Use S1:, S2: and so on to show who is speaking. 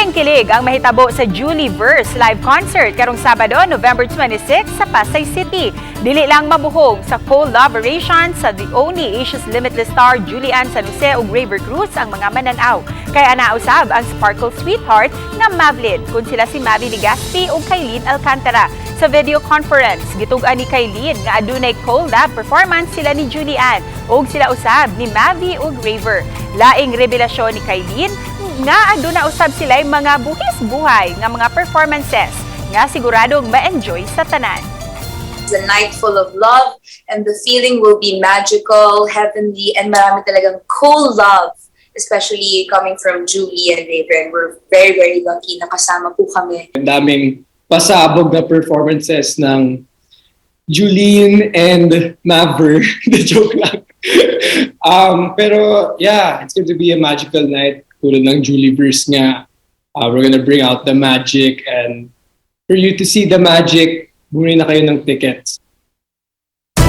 S1: Feeling kilig ang mahitabo sa Julie Verse live concert karong Sabado, November 26 sa Pasay City. Dili lang mabuhong sa collaboration sa The Only Asia's Limitless Star Julie Anne San Jose ug Rayver Cruz ang mga mananaw. Kay ana usab ang Sparkle Sweetheart nga Mavlin kung sila si Mavy Legaspi ug Kyline Alcantara. Sa video conference, gitug-an ni Kyline nga adunay collab performance sila ni Julie Anne ug sila usab ni Mavy ug Rayver. Laing revelasyon ni Kyline nga aduna usab sila mga buhis buhay nga mga performances nga siguradong ma-enjoy sa tanan.
S2: It's a night full of love and the feeling will be magical, heavenly, and marami talagang cool love, especially coming from Julie and Rayver. And we're very, very lucky na kasama po kami.
S3: Ang daming pasabog na performances ng Julene and Maver. The joke lang. Pero yeah, it's going to be a magical night. Tulad ng Julie Verse nga. We're gonna bring out the magic, and for you to see the magic, bumili na kayo ng tickets.